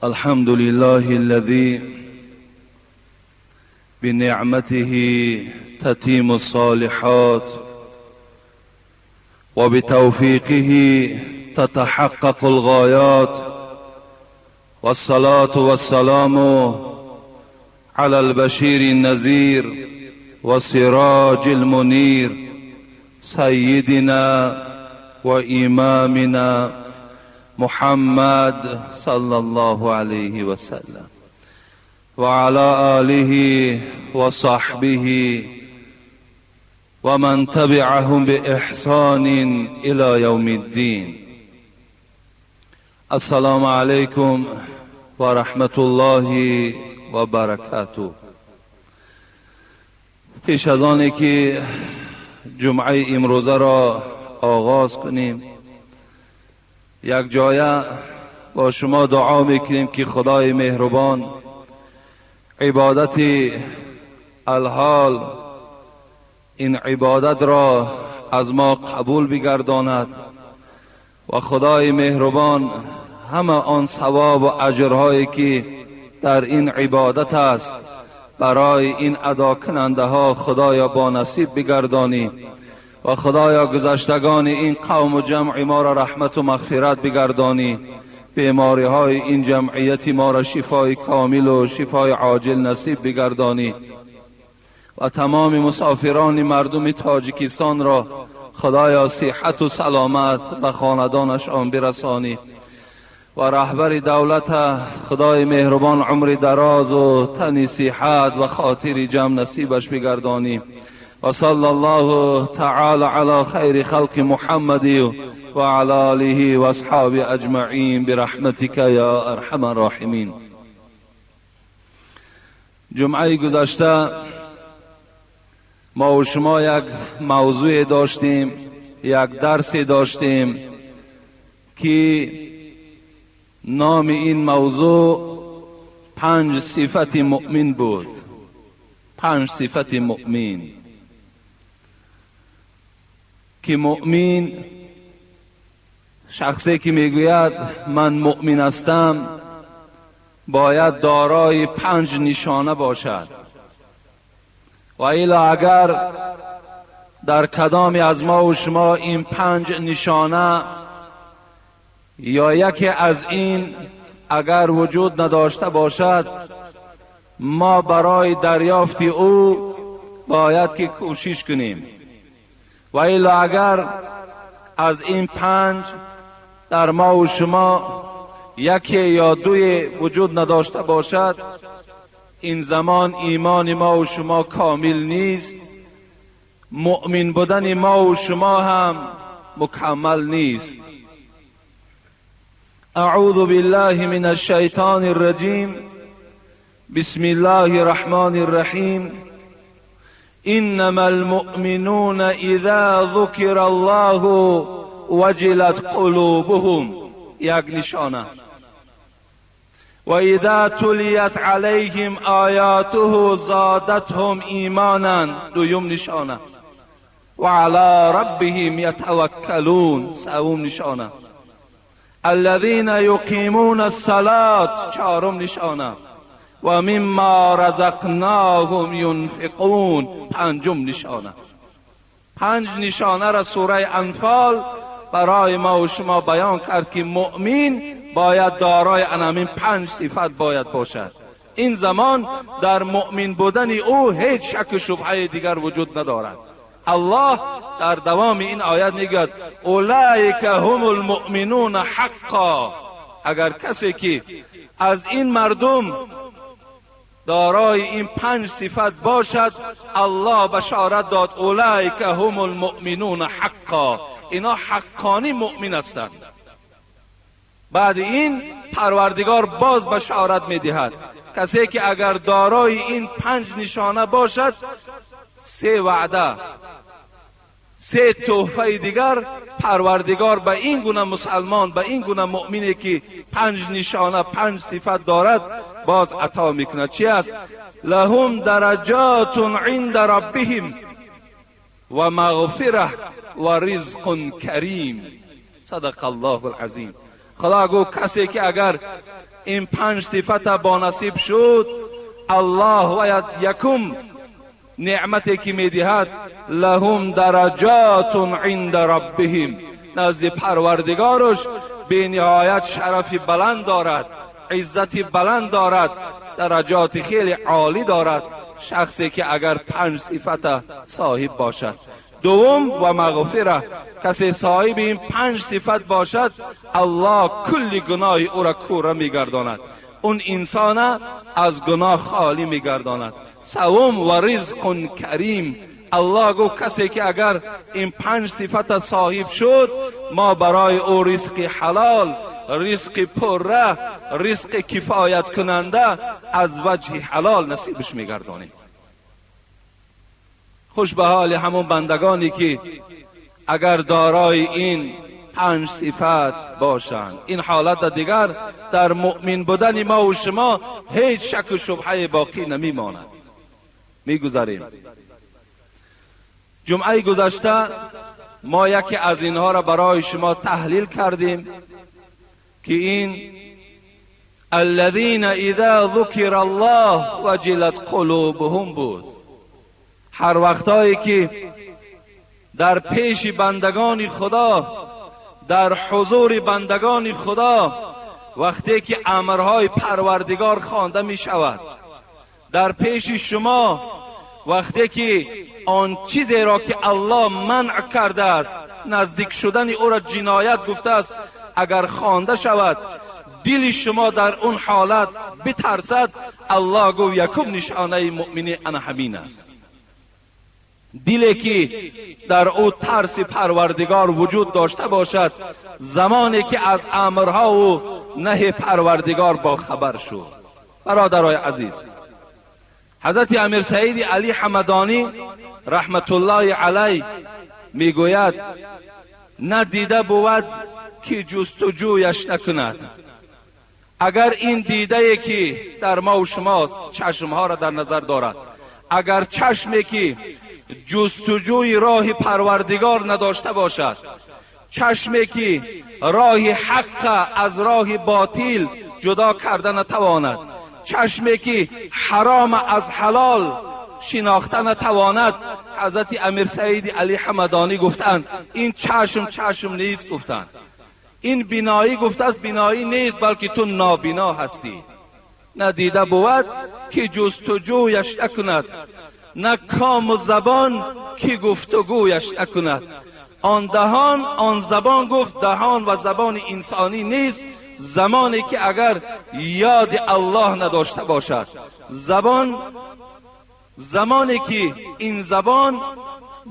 الحمد لله الذي بنعمته تتيم الصالحات وبتوفيقه تتحقق الغايات، والصلاة والسلام على البشير النذير والسراج المنير، سيدنا وإمامنا محمد صلى الله عليه وسلم وعلى آله وصحبه ومن تبعهم بإحسان إلى يوم الدين. السلام عليكم ورحمة الله وبركاته. پیش از آنی که جمعه امروزه را آغاز کنیم، یک جایه با شما دعا میکنیم که خدای مهربان عبادت الحال این عبادت را از ما قبول بگرداند و خدای مهربان همه آن ثواب و اجرهایی که در این عبادت است برای این ادا کننده ها خدایا با نصیب بگردانی و خدایا گذشتگان این قوم و جمع ما را رحمت و مغفرت بگردانی، بیماری های این جمعیت ما را شفای کامل و شفای عاجل نصیب بگردانی و تمام مسافران مردم تاجیکستان را خدایا صحت و سلامت به خاندانشان برسانی و رهبر دولت خدای مهربان عمر دراز و تن صحت و خاطر جمع نصیبش بگردانی. و صلی الله تعالی علی خیر خلق محمد و علی آله و اصحاب اجمعین برحمتک یا ارحم الراحمین. جمعه گذشته ما و شما یک موضوع داشتیم، یک درسی داشتیم که نام این موضوع پنج صفت مؤمن بود. پنج صفت مؤمن که مؤمن شخصی که میگوید من مؤمن هستم باید دارای پنج نشانه باشد و الا اگر در کدامی از ما و شما این پنج نشانه یا یکی از این اگر وجود نداشته باشد، ما برای دریافت او باید که کوشش کنیم و الا اگر از این پنج در ما و شما یکی یا دوی وجود نداشته باشد، این زمان ایمان ما و شما کامل نیست، مؤمن بودن ما و شما هم مکمل نیست. اعوذ بالله من الشیطان الرجیم. بسم الله الرحمن الرحیم. انما المؤمنون اذا ذکر الله وجلت قلوبهم. یک نشانه. و اذا تلیت علیهم آیاته زادتهم ایمانا. دویم نشانه. و علی ربهم یتوکلون. سوم نشانه. الذين یقیمون الصلاة. چهارم نشانه. و مما رزقناهم ینفقون. پنجم نشانه. پنج نشانه را سوره انفال برای ما و شما بیان کرد که مؤمن باید دارای انامین پنج صفت باید باشد. این زمان در مؤمن بودن او هیچ شک و شبهه دیگر وجود ندارد. الله در دوام این آیت میگوید اولئک هم المؤمنون حقا. اگر کسی که از این مردم دارای این پنج صفت باشد، الله بشارت داد اولئک هم المؤمنون حقا، اینا حقانی مؤمن هستند. بعد این پروردگار باز بشارت میدهد کسی که اگر دارای این پنج نشانه باشد، سه وعده، سه تحفه دیگر پروردگار به این گونه مسلمان، به این گونه مؤمنی که پنج نشانه، پنج صفت دارد باز عطا میکند. چی است؟ لهم درجات عند ربهم و مغفره و رزق کریم. صدق الله العظیم. خدا گفت کسی که اگر این پنج صفت با نصیب شد، الله باید یکم نعمتی که میدهد لهم درجات عند ربهم، نزد پروردگارش به نهایت شرف بلند دارد، عزت بلند دارد، درجات خیلی عالی دارد شخصی که اگر پنج صفت صاحب باشد. دوم و مغفره، کسی صاحب این پنج صفت باشد الله کل گناه او را کوره میگرداند، اون انسان از گناه خالی میگرداند. سوم و رزق کریم، الله گفت کسی که اگر این پنج صفت صاحب شد ما برای او رزق حلال، رزق پره، رزق کفایت کننده از وجه حلال نصیبش میگردانیم. خوش به حال همون بندگانی که اگر دارای این پنج صفت باشند. این حالت دیگر در مؤمن بودن ما و شما هیچ شک و شبهه باقی نمیماند. میگذریم. جمعه گذشته ما یکی از اینها را برای شما تحلیل کردیم که این الذین اذا ذکر الله وجلت قلوبهم بود. هر وقتایی که در پیش بندگان خدا، در حضور بندگان خدا، وقتی که امرهای پروردگار خوانده می شود در پیش شما، وقتی که آن چیزی را که الله منع کرده است، نزدیک شدن او را جنایت گفته است، اگر خوانده شود دل شما در اون حالت بترسد، الله گفت یکم نشانه مؤمنی انا همین است. دلی که در او ترس پروردگار وجود داشته باشد، زمانی که از امرها و نهی پروردگار با خبر شد. برادرای عزیز، حضرت امیر سعید علی حمدانی رحمت الله علیه میگوید نه دیده بود که جستجویش نکند. اگر این دیده که در ما و شماست، چشمها را در نظر دارد، اگر چشمی که جستجوی راه پروردگار نداشته باشد، چشمی که راه حق از راه باطل جدا کرده نتواند، چشمی که حرام از حلال شناخته نتواند، حضرت امیر سعید علی حمدانی گفتند این چشم چشم نیست. گفتند این بینایی گفته است بینایی نیست، بلکه تو نابینا هستی. ندیده بود که جستجویش نکند، نه کام و زبان که گفتگویش نکند. آن دهان آن زبان، گفت دهان و زبان انسانی نیست زمانی که اگر یاد الله نداشته باشد. زبان زمانی که این زبان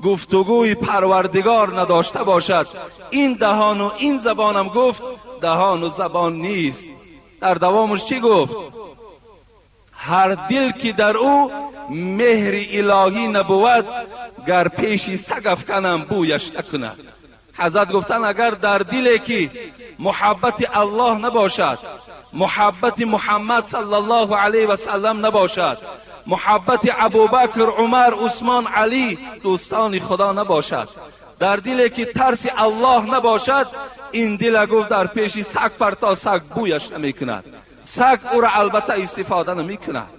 گفتگوی پروردگار نداشته باشد، این دهان و این زبانم گفت دهان و زبان نیست. در دوامش چی گفت؟ هر دل که در او مهر الهی نبود، گر پیشی سگ افکنم بویش نکند. حضرت گفتن اگر در دلی که محبت الله نباشد، محبت محمد صلی الله علیه و سلم نباشد، محبت ابوبکر، عمر، عثمان، علی دوستان خدا نباشد، در دلی که ترس الله نباشد، این دل گفت در پیش سگ پرتا سگ بویش نمیکند، سگ او را البته استفاده نمیکند.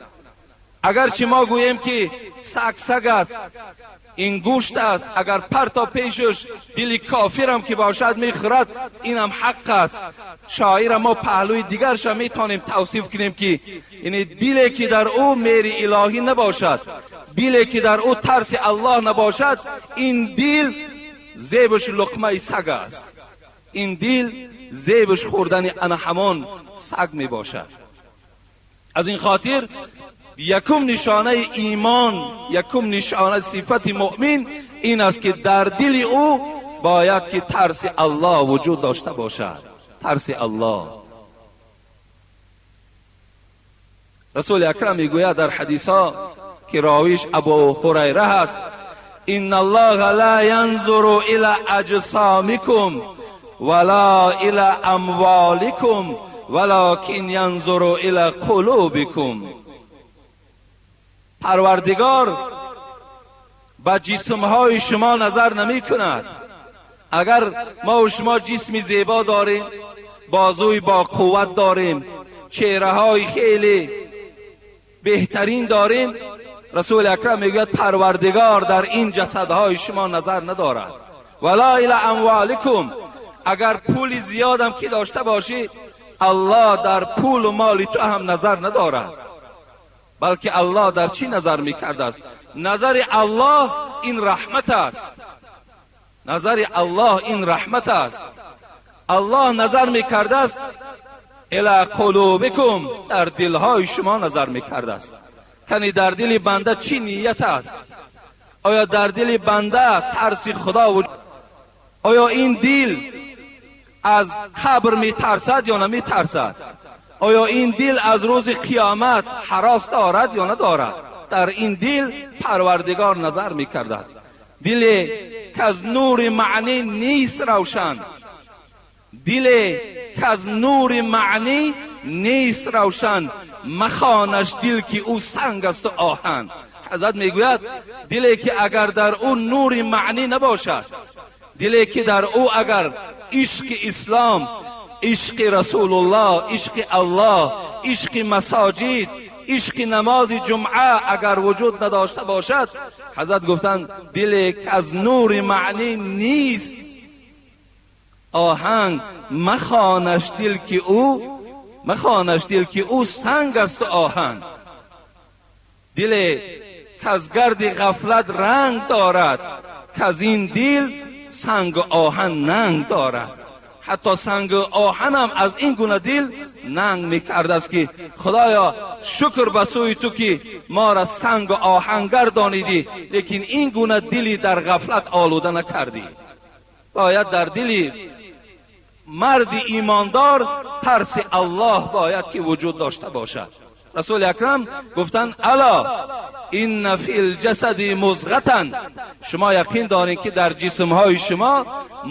اگرچه ما گوییم که سگ سگ است، این گوشت است، اگر پرتا پیشش دل کافرم که باشد میخورد، اینم حق است. شاعر ما پهلوی دیگرش میتونیم توصیف کنیم که این دلی که در او مهر الهی نباشد، دلی که در او ترس الله نباشد، این دل زیبش لقمه سگ است، این دل زیبش خوردن انا همان سگ می باشد. از این خاطر یکم نشانه ایمان، یکم نشانه صفت مؤمن این است که در دل او باید که ترس الله وجود داشته باشد. ترس الله. رسول اکرم میگوید در حدیث ها که راویش ابو هریره هست، ان الله لا ینظر الى اجسامکم ولا الى اموالکم ولکن ینظر الى قلوبکم. پروردگار به جسمهای شما نظر نمی کند. اگر ما و شما جسم زیبا داریم، بازوی با قوت داریم، چهره خیلی بهترین داریم، رسول اکرم میگوید پروردگار در این جسدهای شما نظر ندارد. ولا الی اموالکم، اگر پول زیادم که داشته باشی الله در پول و مال تو هم نظر ندارد، بلکه الله در چی نظر میکرده است؟ نظر الله این رحمت است. نظر الله این رحمت است. الله نظر میکرده است الی قلوبکم، در دلهای شما نظر میکرده است. یعنی در دل بنده چی نیت است؟ آیا در دل بنده ترس خدا وجود؟ آیا این دل از قبر میترسد یا نمیترسد؟ آیا این دل از روز قیامت هراس دارد یا ندارد؟ در این دل پروردگار نظر میکرده. دلی که از نور معنی نیست روشن، دلی که از نور معنی نیست روشن، مخوانش دل که او سنگ است و آهن. حضرت میگوید دلی که اگر در او نور معنی نباشد، دلی که در او اگر عشق اسلام، عشق رسول الله، عشق الله، عشق مساجد، عشق نماز جمعه اگر وجود نداشته باشد، حضرت گفتند دلی که از نور معنی نیست آهنگ، مخوانش دل که او، مخوانش دل که او سنگ است و آهن. دلی که از گرد غفلت رنگ دارد، که از این دل سنگ و آهن ننگ دارد. حتی سنگ و آهن هم از این گونه دل ننگ میکرده است که خدایا شکر به سوی تو که ما را سنگ و آهن گردانیدی، لیکن این گونه دلی در غفلت آلوده نکردی. باید در دلی مرد ایماندار ترس الله باید که وجود داشته باشد. رسول اکرم گفتند الا ان فی الجسد مضغه، شما یقین دارین که در جسمهای شما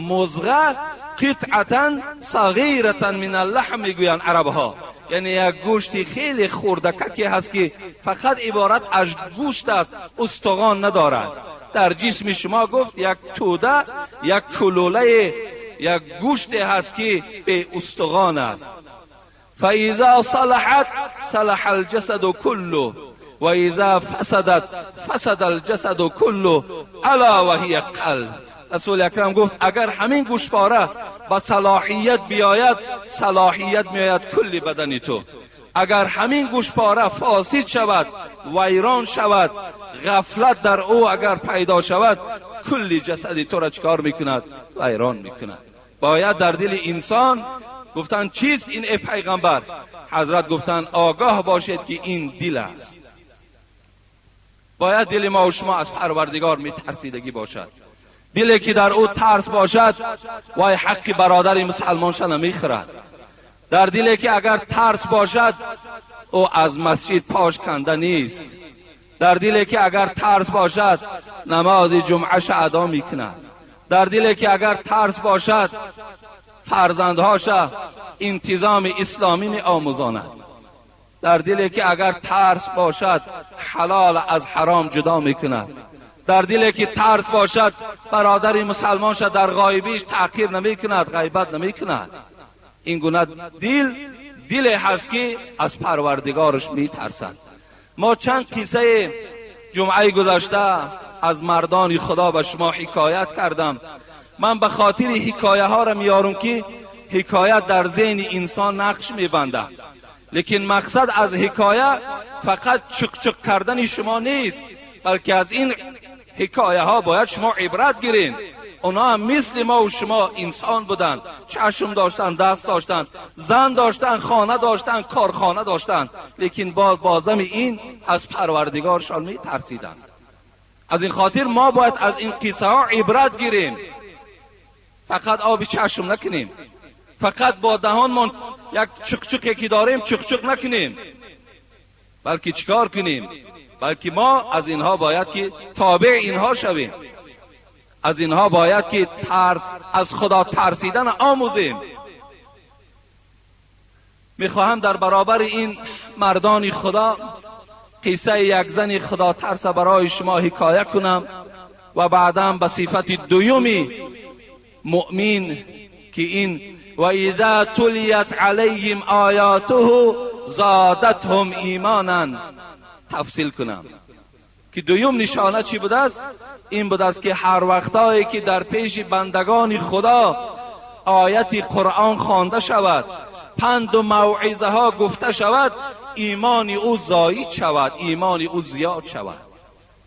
مضغه قطعه صغیره من اللحم میگویند عربها، یعنی یک گوشت خیلی خردککی هست که فقط عبارت از گوشت است، استخوان ندارد. در جسم شما گفت یک توده، یک کلوله، یک گوشت هست که به استخوان است. فاذا صلحت صلح الجسد كله و اذا فسدت فسد الجسد كله الا وهي قلب. رسول اکرم گفت اگر همین گوشپاره با صلاحیت بیاید، صلاحیت میآید کل بدن تو. اگر همین گوشپاره فاسد شود، ویران شود، غفلت در او اگر پیدا شود، کل جسد تو را چکار میکند؟ ویران میکند. باید در دل انسان گفتن چیست این ای پیغمبر؟ حضرت گفتن آگاه باشید که این دل است. باید دل ما و شما از پروردگار میترسیدگی باشد. دلی که در او ترس باشد وای حق برادر مسلمانش نمیخورد. در دلی که اگر ترس باشد او از مسجد پاش کنده نیست. در دلی که اگر ترس باشد نماز جمعه ادا میکند. در دلی که اگر ترس باشد فرزندهاش انتظام اسلامی می آموزاند. در دلی که اگر ترس باشد حلال از حرام جدا میکند. در دلی که ترس باشد برادر مسلمانش در غایبیش تحقیر نمیکند، غیبت نمیکند. این گونه دل دل هست که از پروردگارش میترسد. ما چند قصه جمعه گذشته از مردان خدا به شما حکایت کردم. من به خاطر حکایه ها را میارم که حکایت در ذهن انسان نقش میبنده، لیکن مقصد از حکایه فقط چق چق کردن شما نیست، بلکه از این حکایه ها باید شما عبرت گیرین. اونا هم مثل ما و شما انسان بودن، چشم داشتن، دست داشتن، زن داشتن، خانه داشتن، کارخانه داشتن، لیکن بازم این از پروردگارشان می ترسیدن. از این خاطر ما باید از این قصه ها عبرت گیریم، فقط آب چشم نکنیم، فقط با دهانمان یک چق چقی که داریم چق چق نکنیم، بلکه چیکار کنیم؟ بلکه ما از اینها باید که تابع اینها شویم. از اینها باید که ترس از خدا ترسیدن آموزیم. میخواهم در برابر این مردان خدا قصه یک زن خدا ترس برای شما حکایه کنم و بعدا به صفت دویمی مؤمن که این و اذا تلیت علیهم آیاته زادتهم ایمانا تفصیل کنم که دویم نشانه چی بوده است؟ این بوده است که هر وقتایی که در پیش بندگان خدا آیت قرآن خوانده شود، پند و موعظه ها گفته شود، ایمان او زاید شود، ایمان او زیاد شود.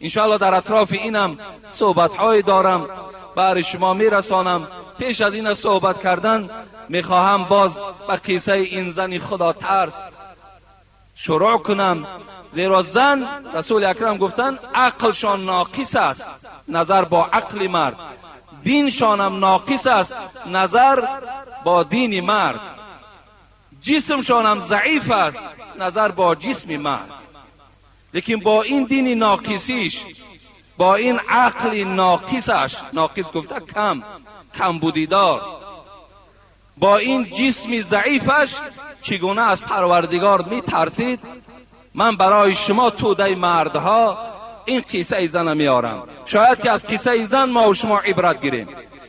انشاءالله در اطراف اینم صحبت های دارم برای شما میرسانم. پیش از این صحبت کردن میخواهم باز به قصه این زن خدا ترس شروع کنم، زیرا زن رسول اکرم گفتن عقلشان ناقص است نظر با عقل مرد، دینشان هم ناقص است نظر با دین مرد، جسمشان هم ضعیف است نظر با جسم مرد. لیکن با این دین ناقصیش، با این عقل ناقصش، ناقص گفته کم، کمبودیدار، با این جسم ضعیفش چگونه از پروردگار میترسید؟ من برای شما توده مردها این قصه زن میارم. شاید که از قصه زن ما و شما عبرت گیریم،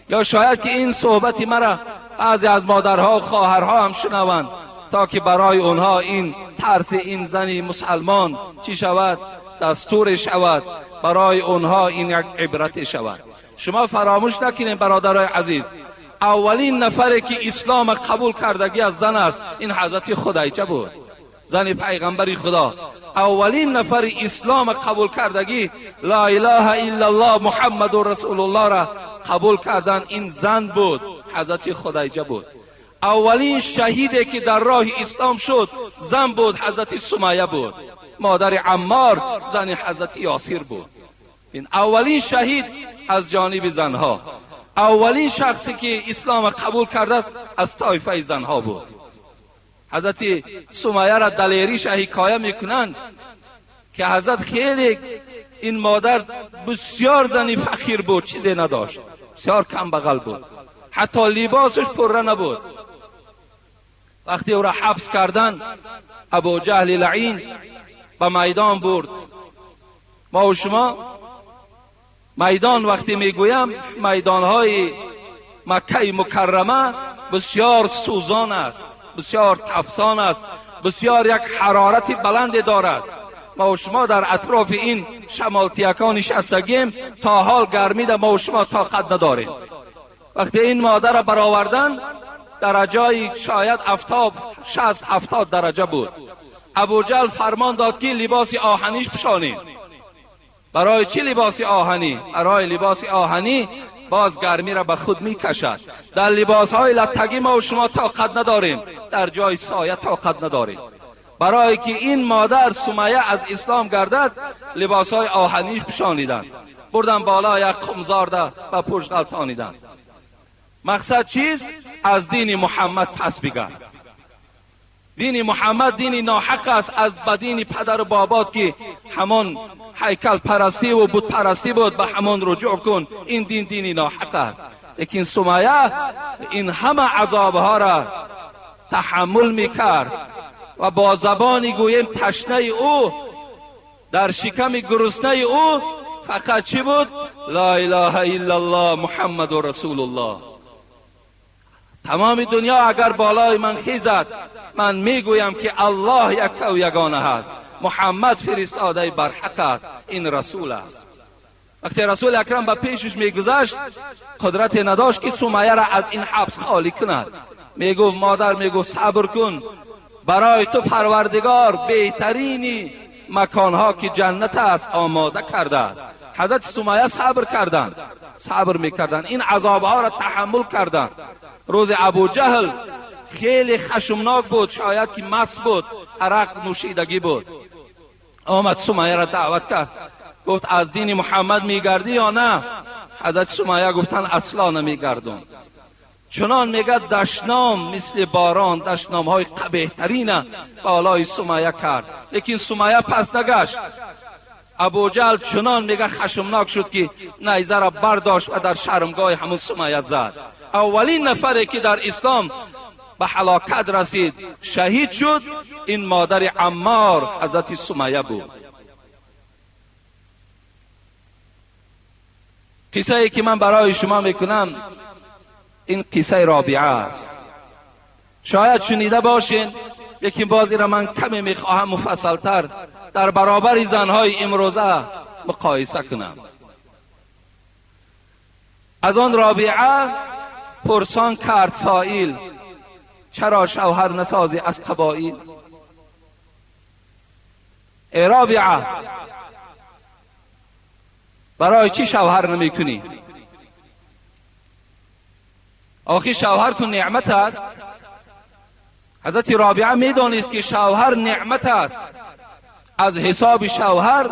یا شاید که این صحبت مرا بعضی از مادرها و خواهرها هم شنوند تا که برای اونها این ترس این زن مسلمان چی شود؟ دستور شود، برای اونها این یک عبرت شود. شما فراموش نکنید برادرای عزیز، اولین نفری که اسلام قبول کردگی از زن است این حضرت خدیجه بود، زن پیغمبر خدا. اولین نفر اسلام قبول کردگی، لا اله الا الله محمد رسول الله را قبول کردن این زن بود، حضرت خدیجه بود. اولین شهیدی که در راه اسلام شد زن بود، حضرت سمیه بود، مادر عمار، زن حضرت یاسر بود. این اولین شهید از جانب زنها، اولین شخصی که اسلام قبول کرده است از طایفه زنها بود. حضرت سمیه را دلیریش حکایه میکنند که حضرت خیلی این مادر بسیار زنی فقیر بود، چیزی نداشت، بسیار کم بغل بود، حتی لباسش پره نبود. وقتی او را حبس کردن، ابو جهل لعین به میدان برد. ما و شما میدان وقتی میگویم، میدانهای مکه مکرمه بسیار سوزان است، بسیار تفسان است، بسیار یک حرارت بلند دارد. ما و شما در اطراف این شمالتیکان نشستگیم، تا حال گرمی در ما و شما طاقت نداریم. وقتی این مادر را برآوردن، درجه شاید افتاب 60-70 درجه بود. ابو جهل فرمان داد که لباس آهنیش پوشانید. برای چی لباس آهنی؟ برای لباس آهنی باز گرمی را به خود میکشد. در لباس های لتگی ما و شما طاقت نداریم، در جای سایه طاقت نداریم. برای که این مادر سمیه از اسلام گردد، لباس های آهنیش پوشانیدند، بردن بالا یک قمزار ده و پشت غلطانیدند. مقصد چیست؟ از دین محمد پس بگرد. دین محمد دین ناحق است، از به دین پدر و بابات که همان هیکل پرستی و بت پرستی بود به همان رجوع کن. این دین دین ناحق است. لیکن سمیه این همه عذابها را تحمل میکرد و با زبانی گوییم تشنه او در شکم گرسنه او فقط چی بود؟ لا اله الا الله محمد رسول الله. تمام دنیا اگر بالای من خیزد، من میگویم که الله یک و یگانه هست، محمد فرستاده برحق است، این رسول است. وقتی رسول اکرم به پیشش میگذشت، قدرت نداشت که سمیه را از این حبس خالی کند. میگفت مادر، میگفت صبر کن، برای تو پروردگار بهترین مکانها که جنت است آماده کرده است. حضرت سمیه صبر کردند، صبر میکردند، این عذابها را تحمل کردند. روز ابو جهل خیلی خشمناک بود، شاید که مست بود، عرق نوشیدگی بود. آمد سمیه را دعوت کرد، گفت از دین محمد میگردی یا نه؟ حضرت سمیه گفتن اصلا نمیگردم. چنان میگه دشنام مثل باران، دشنام های قبیحترین بالای سمیه کرد، لیکن سمیه پس نگشت. ابو جهل چنان میگه خشمناک شد که نیزه را برداشت و در شرمگاه همون سمیه زد. اولین نفری که در اسلام به هلاکت رسید، شهید شد، این مادر عمار حضرت سمیه بود. قصه ای که من برای شما میکنم این قصه رابعه است. شاید شنیده باشین лекин боз ира ман каме мехоҳам муфассалтар дар баробари занҳои имрӯза муқоиса кунам. Аз он Рабиа пурсон кард соил: чаро шавҳар насозӣ аз қабоил? Эй Рабиа, барои чӣ шавҳар намекунӣ? Охи шавҳар кун, неъмат аст. Ҳазрати Рабиа медонист, ки шавҳар неъмат аст. Аз ҳисоби шавҳар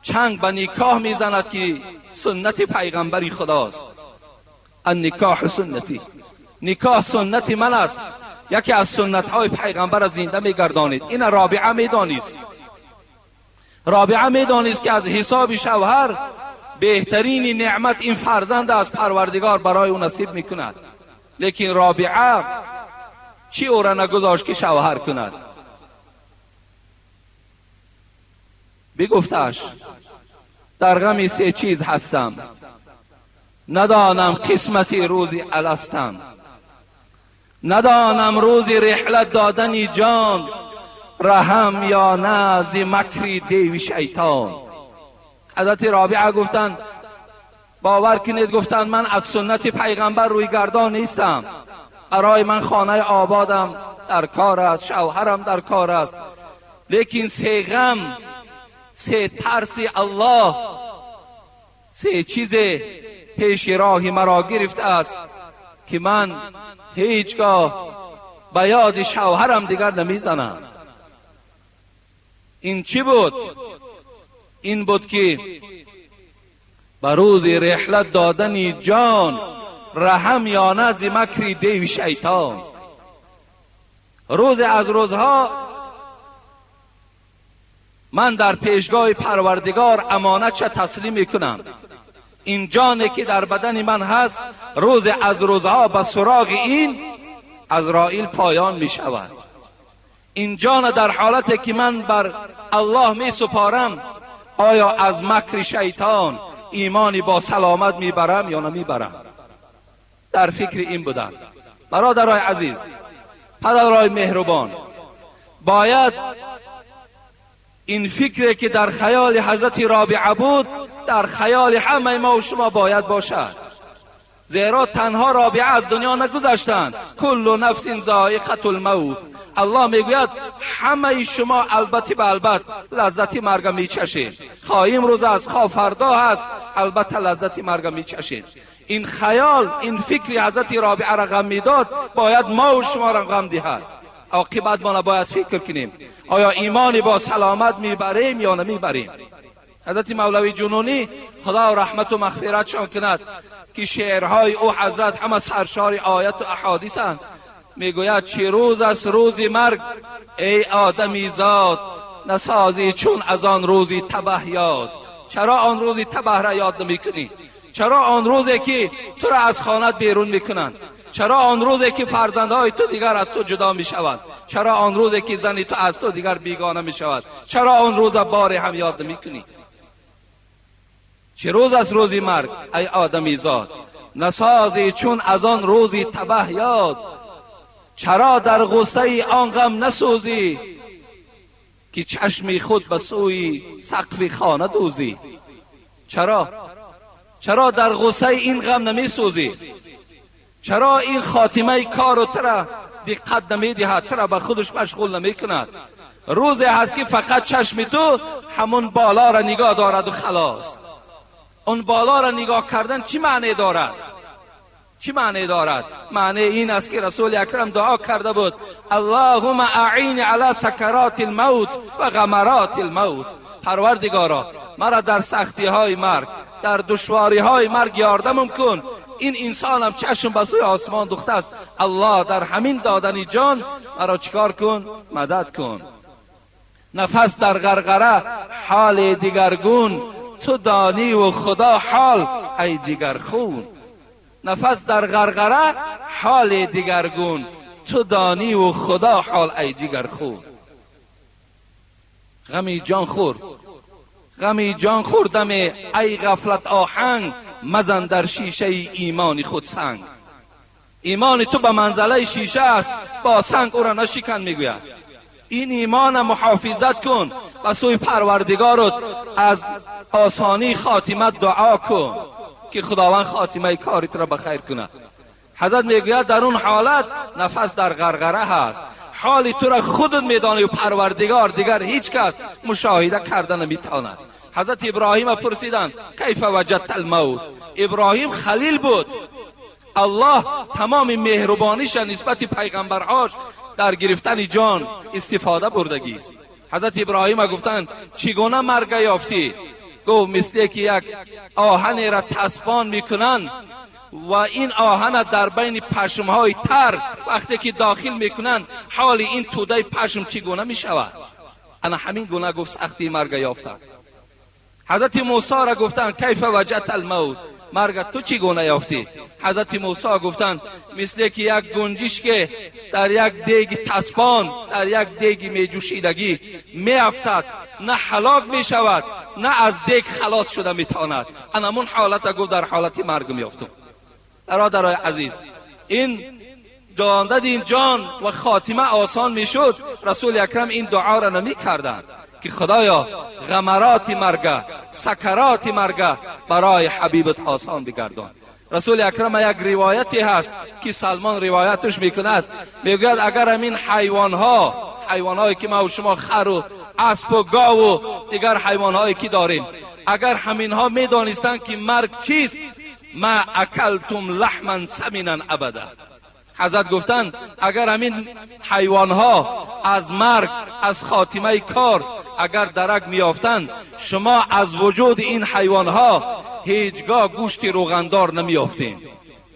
чанг ба никоҳ мезанад, ки суннати пайғамбари худост. Анникоҳу суннатӣ, никоҳ суннати ман аст. Яке аз суннатҳои пайғамбарро зинда мегардонид. Ина Рабиа медонист. Рабиа медонист, ки аз ҳисоби шавҳар беҳтарини неъмат ин фарзанд аст, Парвардигор барои ӯ насиб мекунад. Лекин Рабиа чӣ ӯра нагузошт, ки шавҳар кунад? Бигуфташ: дар ғами се чиз ҳастам, надонам қисмати рӯзи аластам, надонам рӯзи реҳлат додани ҷон раҳам ё на зи макри деви шайтон. Ҳазрати Рабиа гуфтанд: бовар кунед, гуфтанд, ман аз суннати пайғамбар рӯйгардон нестам. Барои ман хонаи ободам дар кор аст, шавҳарам дар кор аст, лекин се ғам, се тарси Аллоҳ, се чизе пеши роҳи маро гирифтааст, ки ман ҳеҷгоҳ ба ёди шавҳарам дигар намезанам. Ин чӣ буд? Ин буд, ки ба рӯзи реҳлат додани ҷон раҳам ё на зи макри деви шайтон. Рӯзе аз рӯзҳо ман дар пешгоҳи Парвардигор амонатша таслим мекунам. Ин ҷоне, ки дар бадани ман ҳаст, рӯзе аз рӯзҳо ба суроғи ин Азроил поён мешавад. Ин ҷона дар ҳолате, ки ман бар Аллоҳ месупорам, оё аз макри шайтон имони бо саломат мебарам ё намебарам? Дар фикри ин буданд. Бародарои азиз, падарои меҳрубон, бояд ин фикре, ки дар хаёли ҳазрати Рабиа буд, дар хаёли ҳамаи мо шумо бояд бошад. Зеро танҳо Рабиа аз дунё нагузаштанд. Куллу нафсин зоиқатул мавт. Аллоҳ мегӯяд: ҳамаи шумо албатти ба албат лаззати марга мечашед. Хоҳ имрӯз аст, хоҳ фардо ҳаст, албатта лаззати марга мечашед. Ин хаёл, ин фикри ҳазрати Рабиаро ғам медод, бояд мо шуморо ғам диҳад. Оқибат мо бояд фикр кунем: оё имони бо саломат мебарем ё намебарем? Ҳазрати Мавлавӣ Ҷунунӣ, Худо раҳмату мағфиратшон кунад, ки шеърҳои ӯ ҳазрат ҳама саршори ояту аҳодисанд, мегӯяд: чӣ рӯз аст рӯзи марг, эй одами зод, насозӣ чун аз он рӯзи табаҳ ёд. Чаро он рӯзи табаҳра ёд намекунӣ? Чаро он рӯзе, ки туро аз хонат берун мекунанд? Чаро он рӯзе, ки фарзандҳои ту дигар аз ту ҷудо мешаванд? Чаро он рӯзе, ки зани ту аз ту дигар бегона мешавад? Чаро он рӯза боре ҳам ёд намекунӣ? Чӣ рӯз аст рӯзи марг, эй одами зод, насозӣ чун аз он рӯзи табаҳ ёд. Чаро дар ғуссаи он ғам насӯзӣ, ки чашми худ ба сӯи сақфи хона дӯзӣ? Чаро дар ғуссаи ин ғам намесӯзӣ? Чаро ин хотимаи кору тура диққат намедиҳад, тура ба худаш машғул намекунад? Рӯзе ҳаст, ки фақат чашми ту ҳамон болоро нигоҳ дораду халос. Он болоро нигоҳ кардан чӣ маъне дорад? Чӣ маъне дорад? Маъне ин аст, ки Расули Акрам дуо карда буд: Аллоҳума аини ала сакароти лмавт ва ғамароти лмавт. Парвардигоро, маро дар сахтиҳои марг, дар душвориҳои марг ёрдамам кун. Ин инсонам чашм ба сӯи осмон духтааст. Аллоҳ, дар ҳамин додани ҷон маро чикор кун? Мадад кун. Нафас дар ғарғара ҳоли дигаргун, ту дониву Худо ҳол, ай ҷигархун. Нафас дар ғарғара ҳоли дигаргун, ту дониву Худо ҳол, ай ҷигархун. Ғами ҷон хӯр, ғами ҷон хӯрдаме, ай ғафлат оҳанг, мазан дар шишаи имони худ санг. ایمان تو به منزله شیشه است، با سنگ او را نشکن. میگوید این ایمان محافظت کن و سوی پروردگارت از آسانی خاتمه دعا کن که خداوند خاتمه کاریت را بخیر کند. حضرت میگوید در اون حالت نفس در غرغره هست، حال تو را خودت میدانی و پروردگار، دیگر هیچ کس مشاهده کرده نمیتواند. حضرت ابراهیم پرسیدند کیف وجدت الموت؟ ابراهیم خلیل بود، الله تمام مهربانیش نسبت پیغمبرهاش در گرفتن جان استفاده بردگی است. حضرت ابراهیم گفتند چگونه مرگ یافتی؟ گفت مثل که یک آهن را تسبان میکنند و این آهن در بین پشمهای تر وقتی که داخل میکنند حال این توده پشم چگونه میشود؟ انا همین گونه گفت سختی مرگ یافتم. حضرت موسی را گفتند کیف وجدت الموت؟ مرگ تو چگونه یافتی؟ حضرت موسی گفتند مثل که یک گنجشک که در یک دیگ تسبان، در یک دیگ میجوشیدگی میافتد، نه هلاک میشود نه از دیگ خلاص شده میتواند. انمون حالت گفت در حالت مرگ میافتم. برادرای عزیز، این داندن این جان و خاتمه آسان میشد، رسول اکرم این دعا را نمی کردند که خدایا غمرات مرگ، سکرات مرگ برای حبیبت آسان بگردان. رسول اکرم یک روایتی هست که سلمان روایتش میکند، میگوید اگر همین حیوانها، حیوانهایی که ما و شما خر و اسب و گاو و دیگر حیوانهایی که داریم، اگر همینها میدانستند که مرگ چیست، ما اکلتم لحما سمینا ابدا. حضرت گفتند اگر همین حیوانها از مرگ، از خاتمه کار اگر درک میافتند، شما از وجود این حیوانها هیچگاه گوشت روغندار نمیافتین.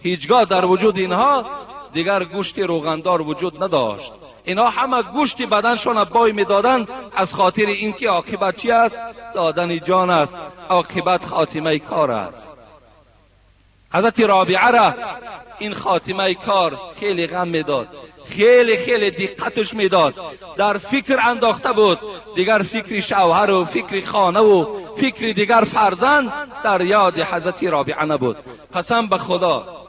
هیچگاه در وجود اینها دیگر گوشت روغندار وجود نداشت. اینها همه گوشت بدنشان بای میدادند از خاطر اینکه عاقبت چی است؟ دادن جان است، عاقبت خاتمه کار است. حضرت رابعه را این خاتمه کار خیلی غم میداد، خیلی خیلی دقتش میداد، در فکر انداخته بود. دیگر فکر شوهر و فکر خانه و فکر دیگر فرزند در یاد حضرت رابعه نبود. قسم به خدا،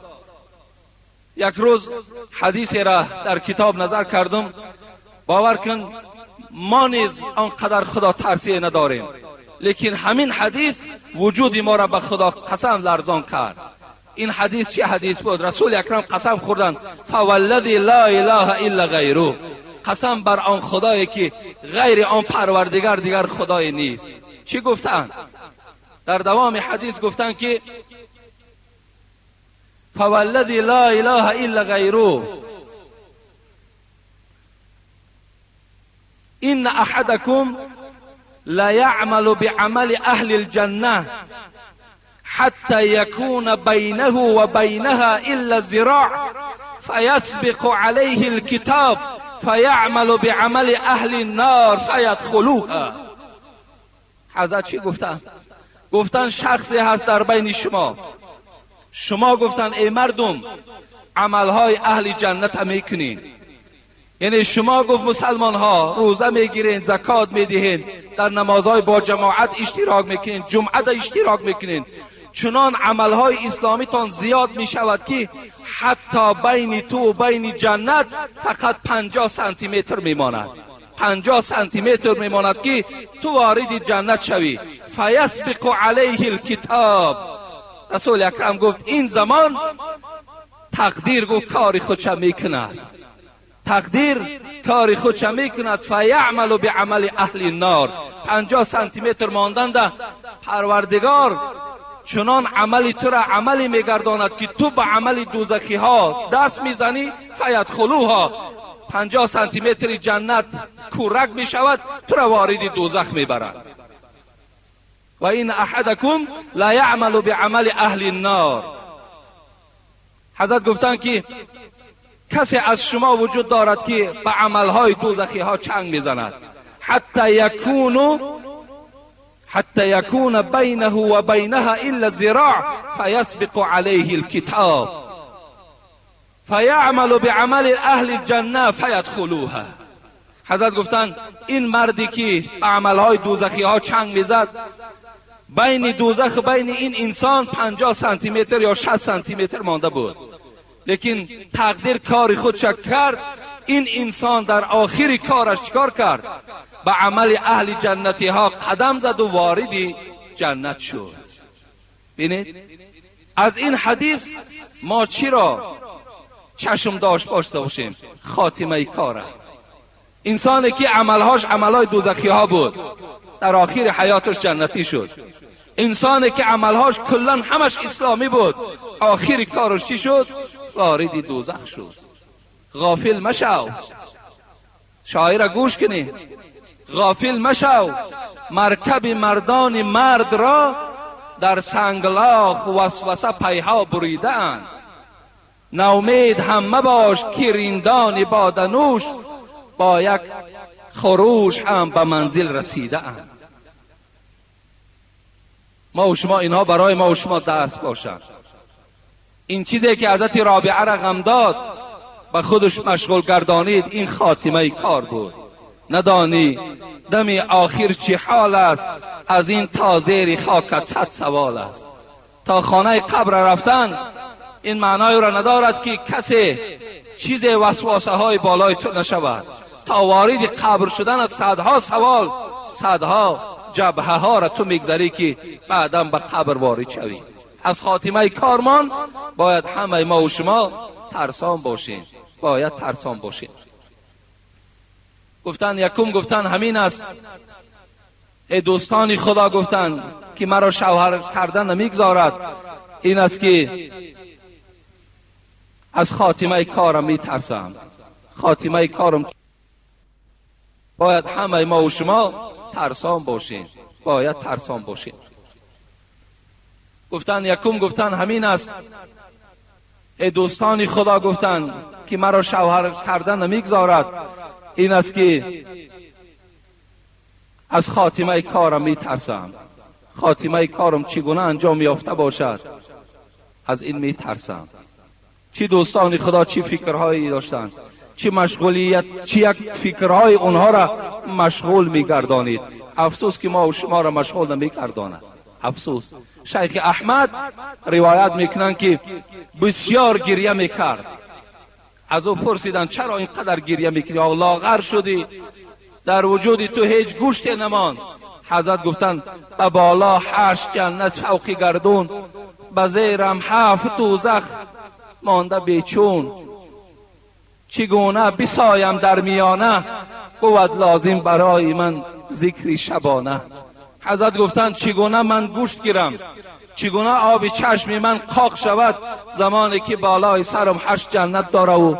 یک روز حدیثی را در کتاب نظر کردم، باور کن ما نیز آنقدر خدا ترسی نداریم، لیکن همین حدیث وجود ما را به خدا قسم لرزان کرد. این حدیث چه حدیث بود؟ رسول اکرم قسم خوردند فوالذی لا اله الا غیره، قسم بر آن خدایی که غیر آن پروردگار دیگر خدای نیست. چی گفتند؟ در دوام حدیث گفتند که فوالذی لا اله الا غیره ان احدکم لا يعمل بعمل اهل الجنه حتى يكون بينه وبينها إلا ذراع فيسبق عليه الكتاب فيعمل بعمل اهل النار فيدخلوها. حضرت چی گفتن؟ گفتن شخصی هست در بین شما، شما گفتن ای مردم عملهای اهل جنت میکنین، یعنی شما گفت مسلمان ها روزه میگیرین، زکات میدهین، در نمازهای با جماعت اشتراک میکنین، جمعه اشتراک میکنین، چنان عملهای اسلامیتان زیاد میشود که حتی بین تو و بین جنت فقط 50 سانتی متر میماند، 50 سانتی متر میماند که تو وارد جنت شوی. فیسبق علیه الکتاب. رسول اکرم گفت این زمان تقدیر گفت کار خودش میکند، تقدیر کار خودش میکند. فیعمل بعمل اهل النار. 50 سانتی متر ماندند، پروردگار چنان عملی تو را عملی میگرداند که تو به عمل دوزخی ها دست میزنی، فیدخلوها. 50 سانتی متر جنت کورک میشود، تو را وارد دوزخ میبرد. و این احدکم لا یعمل بعمل اهل النار. حضرت گفتند که کسی از شما وجود دارد که به عملهای دوزخی ها چنگ میزند، حتی یکون بینه و بینها الا ذراع فیسبق علیه الکتاب فیعمل بعمل اهل الجنه فیدخلوها. حضرت گفتند این مردی که به عملهای دوزخی ها چنگ میزد، بین دوزخ بین این انسان 50 سانتی متر یا 60 سانتی متر مانده بود. Лекин тақдир кори худша кард. Ин инсон дар охири кораш чикор кард? Ба амали аҳли ҷаннатиҳо қадам заду вориди ҷаннат шуд. Бинед, аз ин ҳадис мо чиро чашм дошт бошта бошем? Хотимаи кора. Инсоне ки амалҳош амалҳои дӯзахиҳо буд, дар охири ҳаёташ ҷаннатӣ шуд. Инсоне ки амалҳош куллан ҳамаш исломӣ буд, охири кораш чӣ шуд? Вориди дӯзах шуд. Ғофил машав, шоира гӯш кунед. Ғофил машав, маркаби мардони мард ро дар санглох васваса пайҳо буридаанд. Наумед ҳам мабош, ки риндони боданӯш бо як хуруш ҳам ба манзил расидаанд. Мо ва шумо, инҳо барои мо ва шумо дарс бошанд. Ин чизе ки ҳазрати Робиаро ғам дод, ба худаш машғул гардонид, ин хотимаи кор буд. Надонӣ дами охир чӣ ҳол аст, аз ин то зери хокат сад савол аст. То хонаи қабр рафтан ин маъноеро надорад, ки касе чизе васвасаҳои болои ту нашавад. То вориди қабр шудан аз садҳо савол, садҳо ҷабҳаҳоро ту мегзарӣ, ки баъдан ба қабр ворид шавӣ. Аз хотимаи кормон бояд ҳамаи мо ва шумо тарсон бошем, бояд тарсон бошем. Гуфтан, якум гуфтан ҳамин аст. Эй дӯстони Худо, гуфтан, ки маро шавҳар кардан намегзорад, ин аст, ки аз хотимаи корам метарсам. Хотимаи корам. Бояд ҳамаи мо ва шумо тарсон бошем, бояд тарсон бошем. Гуфтан, якум гуфтан ҳамин аст. Эй дӯстони Худо, гуфтан, ки маро шавҳар кардан намегзорад, ин аст, ки аз хотимаи корам метарсам. Хотимаи корам чӣ гуна анҷом ёфта бошад, аз ин метарсам. Чӣ дӯстони Худо чӣ фикрҳое доштанд, чӣ машғулият, чӣ як фикрҳои онҳоро машғул мегардонид. Афсӯс, ки мо шуморо машғул намегардонад. Афсӯс. Шайхи Аҳмад ривоят мекунанд, ки бисёр гиря мекард. Аз ӯ пурсиданд: чаро ин қадар гиря мекунӣ, лоғар шудӣ, дар вуҷуди ту ҳеҷ гӯште намонд? Ҳазрат гуфтанд: ба боло ҳашт ҷаннат фавқи гардун, ба зерам ҳафт дӯзах монда бечун. Чӣ гуна бисоям дар миёна, бувад лозим барои ман зикри шабона. Ҳазрат гуфтанд: чӣ гуна ман гӯшт гирам, чӣ гуна оби чашми ман қоқ шавад, замоне ки болои сарам ҳашт ҷаннат дораву